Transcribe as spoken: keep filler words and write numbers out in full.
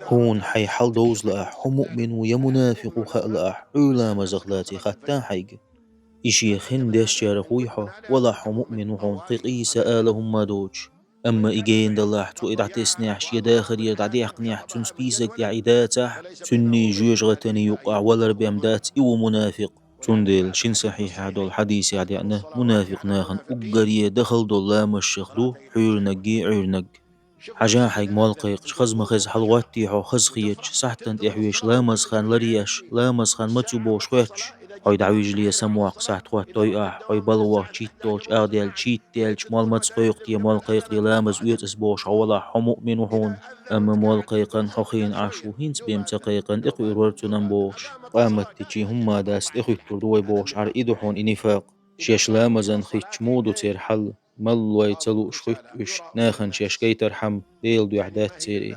Хьуна хьай хьал довза лаахь, хьо муъмин ву я мунафикъ ву хаа лаахь, Ӏуьйра ламазах лаций хатта хьайга. И шен хин дешчарах вуй хьо, валахь хьо муъмин ву хьуна кхин къийса ала хӀумма доцуш. Амма и гена далахь, цо и дӀатеснехь, шен дахарера дӀадаьккхинехь, цуьнан список тӀехь и дацахь, цуьнний жоьжахатанний юккъахь валар бен дац, и ву мунафикъ. Цундела шин сахьихьехь долу хьадисехь деана, мунафикъ нахана уггаре дахал долу ламазех ду пхьуьйранарггий, Ӏуьйранарг. Хьажахь хьайга молла кхайкхича, хаза ма-хезза хьалагӀоттий хьо, хаза хеташ, сахьтана тӀехь веш, ламаза хан ларъеш, ламаза хан маца ю бохуш хоьттуш. Хьо дӀавижале самаваккха сахьт хӀоттадой ахь, хьо балха вахча читталгӀачу агӀделча, читтаделча, молла маца кхойкху те, молла кхайкхаре ламаз оьцу ас бохуш хьо валахь, хьо муъмин ву хьуна. Амма молла кхайкхина хьо хиъна Ӏаш ву, хӀинца бен ца кхайкхина, тӀекхуьур вара цунна бохуш. Къамат дичи хӀумма дац, тӀехӀуьттур ду вай бохуш Ӏара, и ду хьуна и нифакъ. Шаьш ламазан хиттича муха ду церан хьал? Маллой ца лууш хуьтту уьш, нахана шаьш гайтархьама, Делан дуьхьа дац церан и.